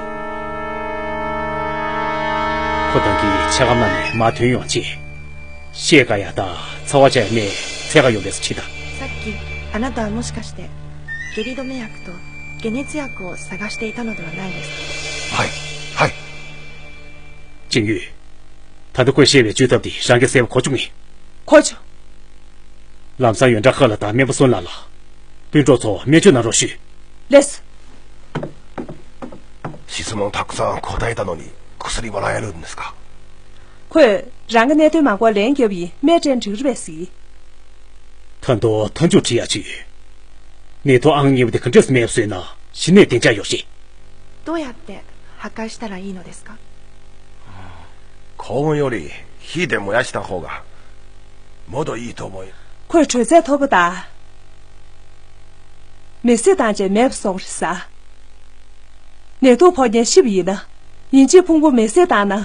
ཁོ་ཏང་གིས་ཕྱེད་ཀ་མ་ནས་མར་ཐོན་ཡོང་རྗེས། བཤལ་དཀའ་ཡ་དང་ཚ་བ་བཅག་ཡ་སྨན་འཚོལ་ག་ཡོང་བས་ཁྲིད་དང་། さっき、あなたはもしかして、下痢止め薬と解熱薬を探していたのではないですか？ はい、はい。 ཅིང་ཡུས། ད་ལྟ་ཁོས་བཤད་པའི་བཅོས་ཐབས་དེ་རང་གིས་གསལ་པོ་གོ་བྱུང་ངས། གོ་བྱུང་། ལམ་སང་ཡོན་ཀྲང་ཧེ་ལགས་དང་སྨན་པ་སུན་ལགས་ལ། སྤུན་གྲོགས་ཚོ་སྨན་བཅོས་གནང་རོགས་ཞུས། ལགས་སོ། 質問たくさん答えたのに、こそに笑えるんですか？ ཁོས་རང་གི་གནད་དོན་མང་པོ་ལན་བརྒྱབ་ཡིན། སྨན་སྤྲད་འགྲིག་རེད་པས་ཟེར། ད་དུང་མཐའ་མཇུག་དྲི་ཡག་ཅིག་ནད་ཐོག་ཨང་གཉིས་པ་དེ་ག་འདྲས་མེད་པ་བཟོས་ན་གཞི་ནས་བདེ་འཇགས་ཡོད་ཤེས། どうやって破壊したらいいのですか？ 高温より火で燃やした方がもっといいと思い。 ཁོས་དྲོད་ཚད་མཐོ་པོ་དང་མེ་བསྲེགས་བཏང་བྱས་མེད་པ་བཟོ་གི་རེད་ཟེར། ནད་དུག་ཕོག་མཁན་ཤི་བ་ཡིན་ན། ཡིན་གཅིག་ཕུང་པོ་མེ་བསྲེགས་བཏང་ན་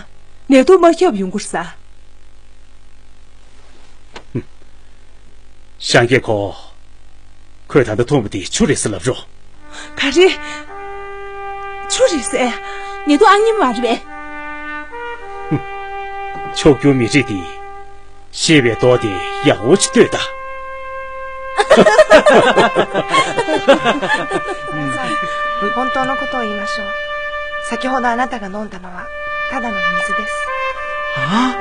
ནད་དུག་མ་ཁྱབ་ཡོང་གི་རེད་ཟེར། ཤང་ཀེ་ཁོ། ཁོས་ད་ལྟ་འཐུང་བ་དེ་ཆུ་རེད་ཟེར་ལབ་རོགས། ག་རེ། ཆུ་རེད་ཟེར། ནད་དུག་ཨང་གཉིས་པ་མ་རེད་པས། ཕྱོགས་བསྒྱུར་མི་རིགས་དེ། ཤེས་པའི་མདོག་དེ་ཡག་པོ་ཅིག་ལྟོས་དང་། 本当のことを言いましょう。先ほどあなたが飲んだのはただの水です。あ？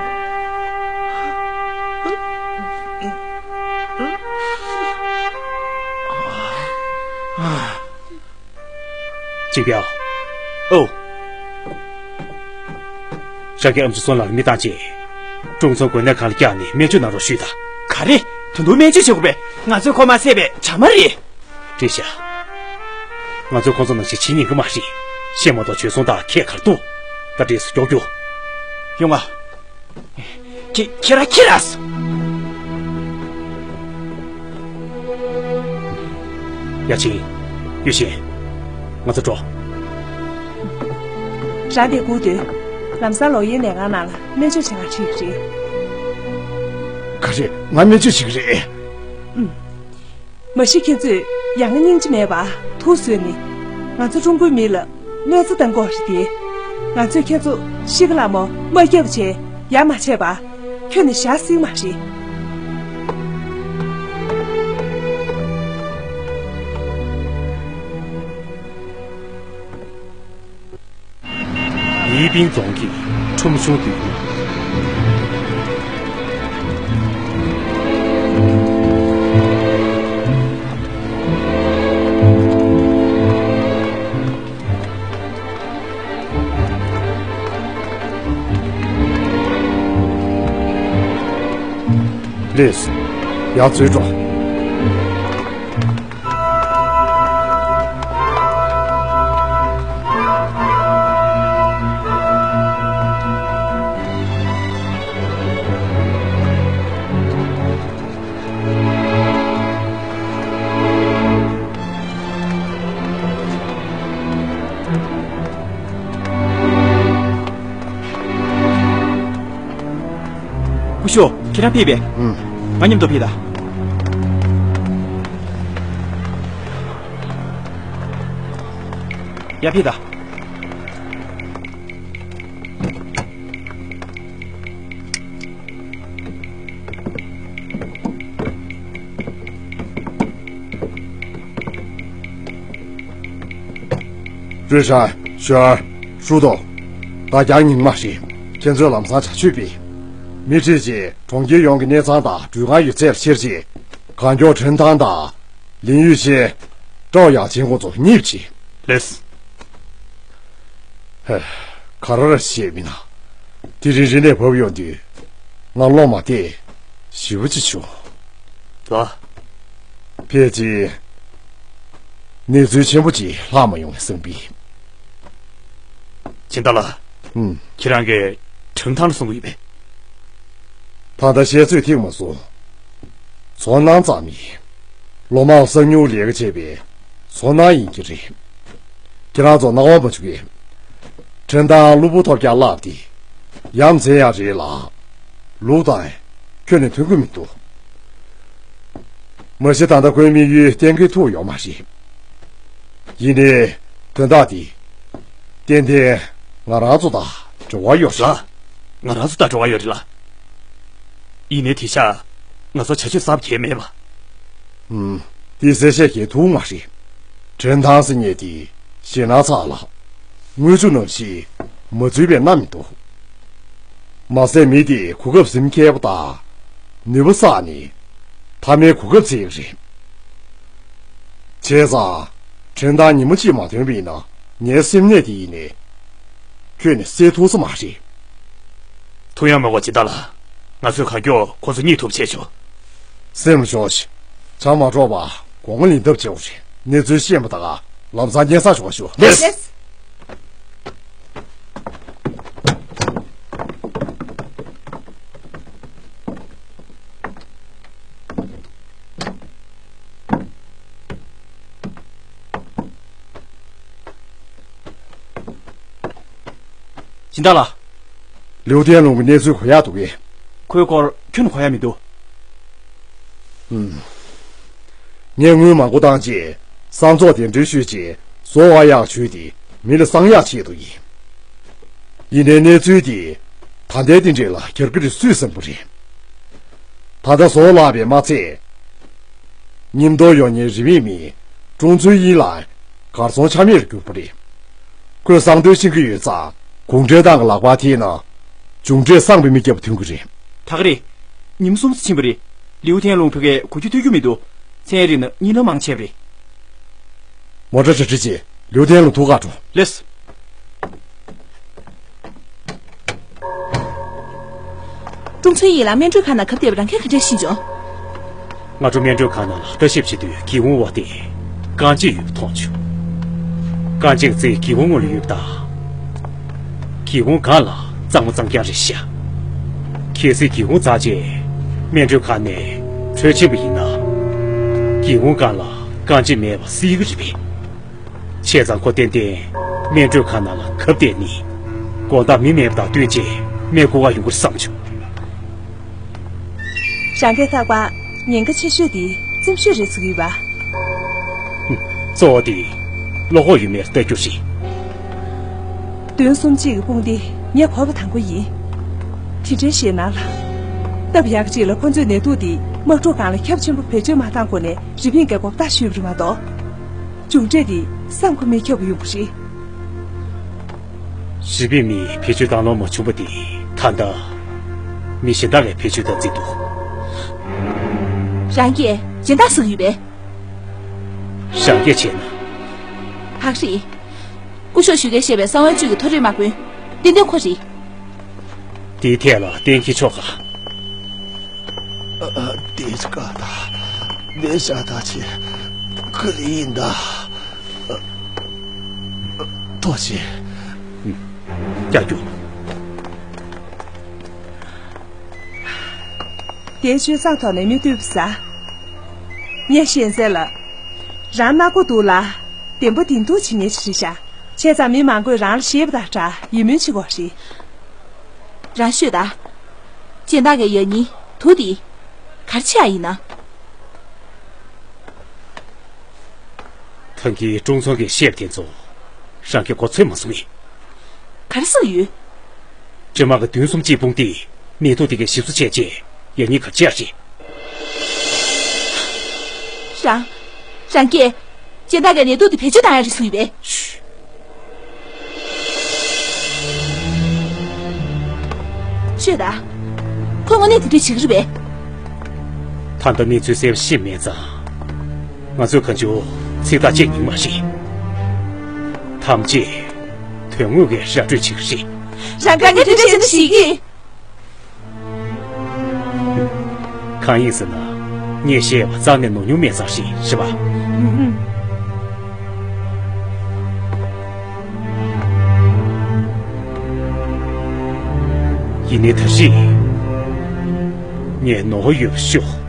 ཅིག་ཡ། ཨོ། ཤང་ཀེ་ཨམ་ཆི་སོན་ལགས་ལ་མི་བཏང་བྱས། ཀྲུང་ཚང་འགོས་ནད་ཁང་ལ་བཀྱགས་ནས་སྨན་བཅོས་གནང་རོགས་ཞུས་དང་། ག་རེ། ད་དུང་སྨན་བཅོས་བྱེད་དགོས་པས། ང་ཚོས་ཁོ་མ་བསད་པས་བྱ་མ་རེད། འགྲིག་ཤག་ང་ཚོས་ཁོ་ཚོ་ནང་བཞིན་བྱེད་ཉན་གི་མ་རེད། བཤད་མ་གཏོགས་བྱོལ་སོང་དང་ཁྱད་གར་འདུག་ད་འདྲས་སུ་མགྱོགས་རྒྱུགས། ཡོང་ང་། ཁྱེད་ཁྱེད་རང་ཁྱེད་རང་། ཡ་ཆིང་། ཡུས་ཤིན། ང་ཚོ་འགྲོ། རང་དེ་སྒུག་སྡོད། ལམ་སང་ལོག་གཡས་ནད་ཁང་ནང་ལ་སྨན་བཅོས་བྱེད་གར་ཁྲིད་ཀྱི་རེད། ག་རེ། ང་སྨན་བཅོས་བྱེད་ཀྱི་རེད། ཨུམ། མ་གཞི་ཁྱེད་ཚོས་ཡ་ང་སྙིང་རྗེ་མེད་པར་ཐུགས་བཟོས་ནས། ང་ཚོ་ཀྲུང་གོའི་མི་ལ་གནོད་འཚེ་བཏང་གི་ཡོད་རེད་དེ། ང་ཚོས་ཁྱེད་ཚོ་ཤི་གི་ལ་མོ་མ་བརྒྱབ་བྱས་ཡ་མ་བྱས་པ་ཁྱོན་ནས་བཞག་སྲིད་མ་རེད། 宜宾总局 ཁྲོམ་གཞུང་དུ། ལེས། ཡར་འཛུལ་འགྲོ། སྐུ་ཞབས། ཁྱེད་རང་ཕེབས་པས། ཨུམ། ང་མཉམ་དུ་ཕེབས་དང་། ཡར་ཕེབས་དང་། རུས་ཧྲན། ཞོར། ཧྲུའུ་ཏོ། ད་རྒྱང་རྙིང་མ་ཞིག་ཁྱེད་ཚོས་ལམ་སང་བྱ་སྤྱོད་སྤེལ། མི་ཁྲིད་རྗེས་གྲོང་ཁྱེར་ཡོངས་ཀྱི་གནས་ཚང་དང་འགྲུལ་ཁང་ཡོད་ཚད་ལ་ཁྱེར་རྗེས། གང་མགྱོགས་ཁྲིན་ཐང་དང་། ལིན་ཡུས་ཆེ། ཀྲའོ་ཡ་ཆེན་ཁོང་ཚོ་གཉིས་ཕྱིན། ལེས། ཧེ། ག་རེ་རེད་ཤེས་མིན་ན། དེ་རིང་རི་ནས་བབས་ཡོང་དུས། ང་སློབ་མ་དེ་ཞེ་པོ་ཅིག་བྱུང་། ལགས། ཕལ་ཆེར་གནས་ཚུལ་ཆེན་པོ་ཅིག་ལྷག་མ་ཡོང་བསམ་པས། ཆིན་ཏ་ལགས། ཨུམ། ཁྱེད་རང་གིས་ཁྲིན་ཐང་ལ་གསུང་གི་ཡོད་པས། ད་ལྟ་བཤད་ཚོད་ཐིག་མ་སོང་། ཚོར་སྣང་ཙམ་ཡིན། ལོ་མང་གསང་མྱུལ་ལས་ཀ་བྱས་པའི་ཚོར་སྣང་ཡིན་གྱི་རེད། ཁྱེད་རང་ཚོ་སྣང་བ་མ་བྱུང་གི། ཁྲིན་ཐང་གློ་བུར་ཐོལ་རྒྱག་བརླགས་ཏེ། ཡ་མཚན་ཡང་རེད་ལ། ལུགས་དང་ཁྱོན་ནས་མཐུན་གྱི་མི་འདུག་མ་གཞི་ད་ལྟ་ཁོའི་དམིགས་ཡུལ་གཏན་འཁེལ་ཐུབ་ཡོད་མ་རེད། ཡིན་ནའི། དོན་དག་འདི། ཏན་ཏན་ང་རང་ཚོ་དང་འབྲེལ་བ་ཡོད་རེད། ལགས། ང་རང་ཚོ་དང་འབྲེལ་བ་ཡོད་རེད་ལགས། ཡིན་ནའི་དེང་སང་ང་ཚོ་བྱ་སྤྱོད་གསར་པ་གང་ཡང་མེད་པ། ཨུམ། འདི་གསལ་བཤད་བྱེད་ཐུབ་མ་རེད། ཁྲིན་ཐང་ཟེར་མཁན་དེ་ཞེད་སྣང་ཚ་ལ། དངུལ་ཆུ་ནང་བཞིན་མ་འཛུལ་བའི་མནའ་མི་འདུག་མ་ཟད་མི་དེ་གོ་སྐབས་ཟིན་མཁས་པོ་དང་། ནུས་པ་བསགས་ནས། མཐའ་མའི་གོ་སྐབས་བཙལ་གྱི་རེད། བྱས་ཙང་། ཁྲིན་ཐང་ཉིན་མོ་གཅིག་མ་ཐོན་པ་ཡིན་ན། ངའི་སེམས་ནད་དེ་ཡིན་ནའི། ཁྱོད་ནི་སེལ་ཐུབ་ས་མ་རེད། ཐུབ་ཡ་མེད་པ་ཇི་ལྟར་ལ། ང་ཚོས་གང་མགྱོགས་ཁོ་ཚོ་རྙེད་ཐུབ་བྱས་ཆོག་སེམས་ལ་ཞོག་ཤིག་བྱ་མ་འགྲོ་བ་དགོང་མོ་ལེན་ཐབས་བྱེད་དགོས་རེད། གནས་ཚུལ་ཤེས་པ་དང་ལམ་སང་སྙན་སེང་ཞུ་བ་ཞུ། ལགས། སྦྱིན་བདག་ལགས། ལིའུ་ཐན་ལུང་གི་གནས་ཚུལ་གོ་ཡག་འདུག་གས། ཁོའི་སྐོར་ཁྱོན་ནས་གོ་ཡག་མི་འདུག་ངས་དངུལ་མང་པོ་བཏང་རྗེས་བསམ་ཚོགས་དེ་འདྲ་ཞུས་རྗེས་བཟོ་བ་ཡག་ཞུས་ཏེ་མི་ལ་བསང་ཡག་ཆེད་དུ་ཡིན། ཡིན་ནའི་གནས་ཚུལ་དེ་ད་ལྟའི་དེ་འདྲས་ལ་གྱར་གི་རེད་སུས་བསམ་གི་རེད། ད་ལྟ་བཟོ་ལགས་པས་མ་ཚད། ཉིན་ཐོ་ཡོང་མཁན་རིན་མེད་མི་ཀྲུང་ཚུན་ཡིན་ལ་གར་སོང་ཆ་མེད་གྱུར་པ་རེད། ཁོས་བསང་དོན་ཤེས་ཀྱི་ཡོད་ཙང་གུང་ཁྲན་ཏང་གི་ལག་པར་ཐེབས་ན་མཇུག་འབྲས་བསམ་པའི་མི་སྐྱིད་པ་ཐོན་གྱི་རེད། ད་ག་རེད། ཉིན་གསུམ་ཙམ་ཕྱིན་པ་རེད། ལིའུ་ཐན་ལུང་ཕ་གིར་གོ་རྒྱུ་ཐོས་རྒྱུ་མི་འདུག་མཚན་རིག་ན་གཉིད་ལམ་མང་ཆེ་བ་རེད། མོ་ཊ་གྲ་སྒྲིག་བྱེད། ལིའུ་ཐན་ལུང་ཐུག་ག་འགྲོ། ལགས། ཀྲུང་ཚུན་ཡིན་ལགས་སྨན་སྤྲོད་ཁང་ནང་གབ་བསྡད་པ་རང་གིས་ག་འདྲས་ཤེས་བྱུང་། སྔ་དྲོ་སྨན་སྤྲོད་ཁང་ནང་ལ་ལྟ་ཞིབ་བྱེད་དུས་སྒེའུ་ཁུང་འོག་སྟེང་རྐང་རྗེས་ཡོད་པ་མཐོང་བྱུང་། རྐང་རྗེས་ཀྱི་རྩེ་སྒེའུ་ཁུང་ངོས་ལ་ཡོད་པ་དང་། སྒེའུ་ཁུང་སྒང་ལ་གཙང་མ་གཙང་རྐྱང་རེད་ཤག་གལ་སྲིད་སྒེའུ་ཁུང་འཛེགས་རྗེས་སྨན་སྤྲོད་ཁང་ནས་འཕྲོས་ཕྱིན་པ་ཡིན་ན། སྒེའུ་ཁུང་སྒང་ལ་རྐང་རྗེས་མེད་པ་གཟིགས་ཀྱི་རེད་པས། བྱས་ཙང་ཁོ་ཏན་ཏན་སྨན་སྤྲོད་ཁང་ནང་ལ་གབ་བསྡད་ནི། དགོང་དག་མི་མེད་པ་དང་བསྟུན་བྱས་སྨན་བསྐུ་ག་ཡོང་གི་རེད་བསམ་བྱུང་། རང་གིས་ལྷག་པར་ཉེན་ཁ་ཆེ་ཤོས་དེ་རྩེད་ཤོས་རེད་ཟེར་གྱི་ཡོད་པ། གཙོ་བོ་དེ་བློ་ཁོག་ཡོད་མེད་ལྟ་རྒྱུ་རེད། བདུན་གསུམ་གཅིག་གི་དཔུང་སྡེ་ངས་གོ་བ་དང་པོ་ཡིན། དེ་འདྲའི་ཞེད་སྣང་ལ། སྟབས་ཡག་ཅིག་ལ་ཁོ་ཚོས་ནད་དུག་འདི་དམག་འཁྲུག་སྒང་ལ་ཁྱབ་ཆེན་པོ་བེད་སྤྱོད་མ་བཏང་གོང་ནས་རི་པིན་གྱིས་མགོ་བཏགས་ཞུས་པ་རེད་མ་གཏོགས། མཇུག་འབྲས་འདི་བསམ་གྱིས་མི་ཁྱབ་པ་ཡོང་གི་རེད། རི་པིན་མིས་བེད་སྤྱོད་བཏང་ལོང་མ་བྱུང་བ་དེ་ད་ལྟ་མི་གཞན་དག་གིས་བེད་སྤྱོད་བཏང་རྩིས་འདུག་རང་གིས་སྦྱིན་བདག་ཟེར་གྱི་ཡོད་པས། རང་སྐད་བྱས་ན། ཧ་རི། སྐུ་ཞབས་ཞུ་མཁན་བཤད་པའི་གསང་བའི་བཅུད་ཀྱི་ཐོ་རེངས་དམར་པོ། ཏན་ཏན་ཁོ་རེད། དེའི་ཐད་ལ་གཏན་འཁེལ་ཆོག་ག་ཨ། ཨ། དེ་ཀ་ད། དེ་ཤ་ད་ཆེ། ཁི་ལི་ཡིན་ད། ཨ། ཨ། ཐོག་ཆེ། ཀྱ་ཀྱུ། དེའི་ཆོས་བཟང་ཐོག་ནས་མི་བཏུལ་བ་ཟ། ངས་ཤེས་གསལ་ལ། རང་སྣ་ཁོ་འདུག་ལ། བདེན་པ་བདེན་ཐུག་བྱེད་མཁན་ཞིག་རེད་ཤག་བྱས་ཙང་མི་མང་པོས་རང་ལ་ཞེད་པ་དང་སྦྲགས་ཡིད་སྨོན་བྱེད་དགོས་རེད། རང་ཤོད་ད། སྦྱིན་བདག་གི་ཡང་སྙིང་དུ་དེ། ག་རེ་བྱེད་ཡ་ཡིན་ན། ཐང་གི་ཀྲུང་ཚང་གིས་བཤད་པ་དེ་ཚོ་རང་གིས་གོ་ཚོད་མ་སོང་ངས། ག་རེ་ཟེར་གྱི་ཡོད། སྤྱི་དམངས་ཀྱི་བདུན་གསུམ་གཅིག་དཔུང་སྡེས་ནད་དུག་དེ་གའི་ཞིབ་བཟོ་བྱས་རྗེས་ཡང་སྙིང་ག་རེ་བྱེད་ཡ་རེད། རང་། རང་གིས་སྦྱིན་བདག་གི་ནད་དུག་དེ་བེད་སྤྱོད་བཏང་ཡ་རེད་གསུངས་ཡོད་པས། ཤུ། ཤོད་ད། ཁོ་དངོས་གནས་དེ་འདྲས་བྱེད་ཀྱི་རེད་པས། ད་ལྟ་གནས་ཚུལ་གསལ་པོ་ཤེས་མེད་ཙང་། ང་ཚོས་གང་བྱུང་ཚིག་ཐག་བཅད་ཉན་མ་རེད། ཐམས་ཅད་དོན་དངོས་ཀྱི་ར་སྤྲོད་བྱེད་ཀྱི་རེད། རང་དགའ་ངས་དེ་འདྲས་བྱེད་ན་ཞིག་གིས། གང་ཡིན་ཟེར་ན། ངས་བཤད་པ་རྩ་ནས་ནོར་མྱོང་མེད་ཙང་རེད། རེད་པ། ཡིན་ནའི་ད་རེས་ངས་ནོར་ཡོད་པ་ཤོད།